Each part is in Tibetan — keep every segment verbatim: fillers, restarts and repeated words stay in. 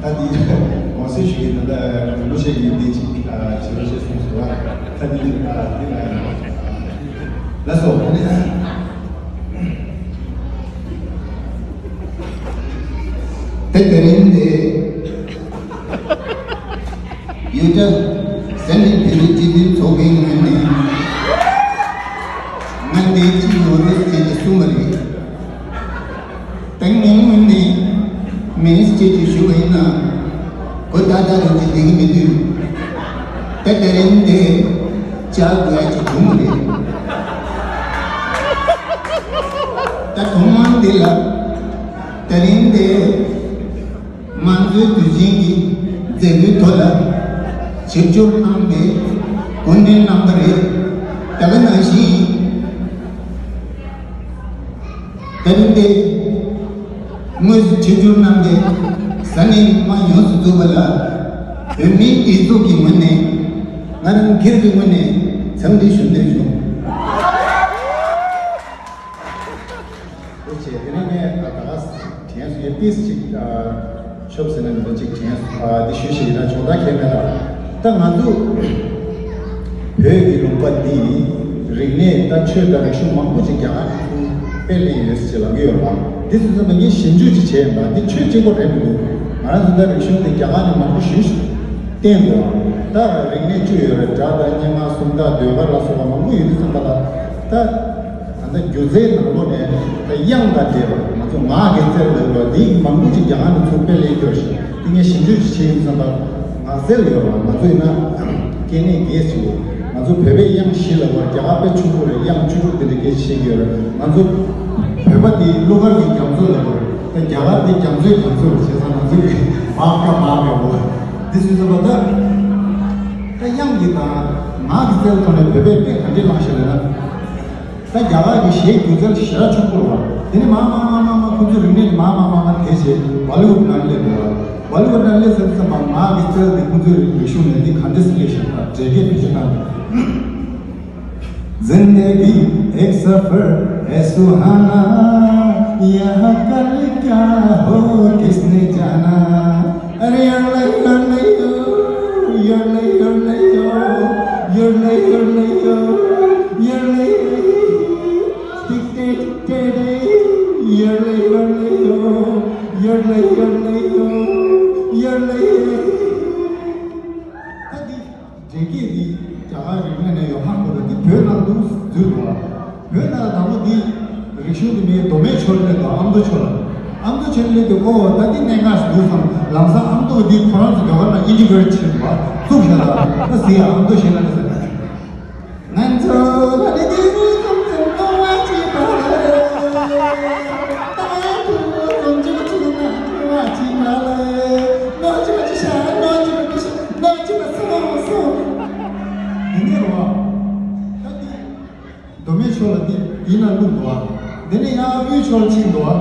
ད་འདི་དགོངས་སེལ་ཞུ་གི་ཡིན། ད་ལྟ་རིན་པོ་ཆེ་གིས་འདི་གཅིག་ཨ་བྱེད་རོགས་བྱེད་གསུངས་སོང་བ། ད་འདི་ཨ་འདི་ལ་ཡང་ལགས་སོ། དེ་དེ་རིང་འདི་ཡུལ་གྲུ་ཟེར་ནས་བོད་རིགས་སྤྱི་མཐུན་ཚོགས་པའི་ངོས་ནས་ང་འདི་གཅིག་ཡོད་རེད་ཟེར་གྱི་གསུངས་པ་རེད། དེ་ངའི་ངོས་ནས་མིས་སྐྱེ་རྒྱུ་ཞུ་བ་ཡིན་ན། གོ་ད་ལྟ་རང་གི་ལས་ཀྱི་མི་འདུག་ད་དེ་རིང་འདི་བཅར་དགོས་ཀྱི་བྱུང་བ་རེད། ད་ཐོག་མར་འདི་ལ་དེ་རིང་འདི་དམངས་གཙོའི་དུས་ཆེན་གྱི་མཛད་སྒོའི་ཐོག་ལ་ཆིབས་བསྒྱུར་གནང་བའི་གུས་བཀུར་གནང་བ་རེད། ད་ག་ནང་བཞིན། དེ་རིང་འདི་དངོས་སུ་ཆིབས་བསྒྱུར་གནང་མཁན་ས་གནས་དམངས་ཡོངས་སུ་གཙོས་པ་ལ་བོད་མིའི་སྒྲིག་འཛུགས་ཀྱི་ངོས་ནས་ང་རང་སྒེར་གྱི་ངོས་ནས་འཚམས་འདྲི་ཞུ་འདོད་བྱུང་། ཨོ་ཆེ། དེ་ནས་ངས་ད་ག་དྲན་སོང་། ངས་ཏིས་ཅིག་ཨ་ཆོབ་ཟེར་ན་མི་འདུག་ཅིག་དྲན་སོང་། ཨ་འདི་ཞུ་ཞིག་ཡིན་ན་ཆོག་ད་ཁྱད་མེད་ད། ད་ང་ཚོ་བོད་ཀྱི་ལུང་པ་འདི་རིག་གནས་ད་ཆོས་དང་རིག་གཞུང་མང་པོ་ཅིག་རྒྱ་གར་ནས་ཚུར་སྤེལ་ལེན་ཡོད་ཟེར་ལབ་ཀྱི་ཡོད་པ། འདི་ཚོ་ཚང་མ་ངས་ཞིབ་འཇུག་ཅིག་བྱས་ཡིན་པ། འདི་ཆོས་གཅིག་པོ་རེད་མི་འདུག་ང་རང་ཚོ་ད་རིག་གཞུང་འདི་རྒྱ་གར་ནས་མང་པོ་ཞེ་པོ་ཞིག་བསྟན་འདུག་ད་རིག་གནས་བཅུ་ཡོད་རེད། སྒྲ་དང་སྙན་ངག་སུམ་རྟགས་ཟློས་གར་ལ་སོགས་པ་མང་པོ་ཡོད་དུས་ཙམ་པ་ལ། ད་ད་ལྟ་སྒྱུ་རྩལ་ནང་ལོགས་ནས་ད་དབྱངས་དང་འདྲེས་པ་ང་ཚོ་ངག་གི་རྩལ་ལབ་པ་འདི་མང་པོ་ཅིག་རྒྱ་གར་ནས་ཚུར་སྤེལ་ལེན་ཐུབ་ཤིང་། དེ་ངས་ཞིབ་འཇུག་ཅིག་བྱས་ཡིན་ཙམ་པ་ངག་རྩལ་ཡོད་རེད་བ། ང་ཚོ་ཡིན་ན་སྐྱེ་གནས་རྒྱས་ཅིག་ཡོད། ང་ཚོ་བོད་པའི་དབྱངས་བཞི་ལབ་པ་རྒྱ་གར་དཔེ་ཆུང་ཆུང་རེད། དབྱངས་བཅུ་དྲུག་དེ་འདྲ་སྐད་ཆ་བཤད་ཀྱི་ཡོད་རེད། ང་ཚོ་བོད་པ་དེ་གླུ་གར་གྱི་རྒྱ་མཚོ་ལབ་པ་རེད། ད་རྒྱ་གར་དེ་རྒྱ་མཚོའི་རྒྱ་མཚོ་རེད། བྱས་ཙང་ང་ཚོ་གི་བག་ཀ་བག་གི་འོ་འདི་སུས་ཟེར་བ་ད། ད་དབྱངས་ཀྱི་དང་ངག་གི་རྩལ་ཐོག་ནས་བོད་པས་དཔེ་ག་འདྲས་བླངས་ཤག་ལབ་ན། ད་རྒྱ་གར་གྱི་གཞས་སྒྱུ་རྩལ་ཞེ་དྲག་ཕྱུག་པོ་རེད་བ། དེ་ནས་མར་མར་མར་མར་མར་ཁོ་ཚོའི་རིག་གནས་དེ་མར་མར་མར་མར་དེད་བྱས་བྷོ་ལི་ཝུད་ནང་སླེབས་འདུག་བ། བྷོ་ལི་ཝུད་ནང་སླེབས་ཚར་ཙམ་པ་ངག་གི་རྩལ་དེ་ཁོ་ཚོའི་རིག་གཞུང་ནས་འདི་ག་འདྲས་སེ་སླེབས་ཤག་ད་འགྲེལ་བཤད་བེད་སྤྱོད་གནང་འདུག زندگی ایک سفر ہے سہانا، یہاں کل کیا ہو کس نے جانا۔ ارے یار لے، یار لے، یار لے، یار لے، یار لے، یار لے، یار لے، یار لے۔ ٹک ٹے ٹک ٹے ٹے، یار لے، یار لے، یار لے، یار لے، یار لے۔ འགྲེལ་བཤད་འདི་རྒྱ་གར་རིག་གནས་ནས་ཡོང་ཧང་གོ་ད་འདི་བོད་ནང་དུ་འཛུལ་འདུག་བ། བོད་ནང་ལ་དང་པོ་འདི་རིག་གཞུང་འདི་མིའི་མདོ་སྨད་ཆོས་གླིང་དང་ཨ་མདོ་ཆོས་གླིང་། ཨ་མདོ་ཆོས་གླིང་དུ་ཨོ་ད་འདི་གནད་འགག་ཞིག་འདུག་བསམ། ལམ་སང་ཨ་མདོ་འདི་ཁོ་རང་ཚོ་ཟློས་གར་ནང་ཨིན་ཊི་གྷི་རེཊ་བྱས་འདུག་བ། བཙུགས་བཞག་ད་ད་ཟེར་ཡ་ཨ་མདོ་ཞེས་ན་ཟེར། ང་ཚོ་ལ་ནི་དེ་རུ་ཙམ་ཙམ་གཏོང་བ་ཅི་པ་ལ། ད་དུ་ཙམ་ཅི་པ་ཅི་ན་གཏོང་བ་ཅི་པ་ལ། ནོ་ཅི་པ་ཅི་ཤ་ནོ་ཅི་པ་ཅི་ཤ་ནོ་ཅི་པ་སོང་སོང་། དེ་ནས་རོ། ད་དེ་མདོ་སྨད་ཆོས་ལ་དེ་དེ་ན་བླུགས་འདུག་བ། དེ་ནས་ཡང་དབུས་ཆོས་ལ་ཕྱིན་འདུག་བ།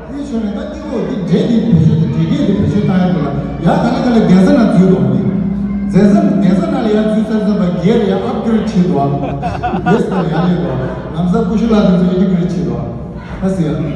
དབུས་ཆོས་ནས་ད་དེ་འོ་དེ་འདྲེ་དེ་བེད་སྤྱོད་དེ་འདྲེ་སྐད་དེ་བེད་སྤྱོད་བཏང་ཡ་འདུག་ལ། ཡ་ག་ལེ་ག་ལེ་གདན་ས་ན་འཛུལ་འདུག་བ། གདན་ས་གདན་ས་ན་ལ་ཡ་འཛུལ་ཚར་ཙམ་པ་སྒེར་ཡ་ཨབ་གྷི་རེཌ་བྱས་འདུག་བ། ཡེ་སི་ད་ལ་ཡ་ལེ་འདུག་བ། ལམ་སང་ཀུ་ཤུ་ལགས་དེ་ཚོ་ཨིན་ཊི་གྷི་རེཌ་བྱས་འདུག་བ། ཨ་ཟེར་ཡ།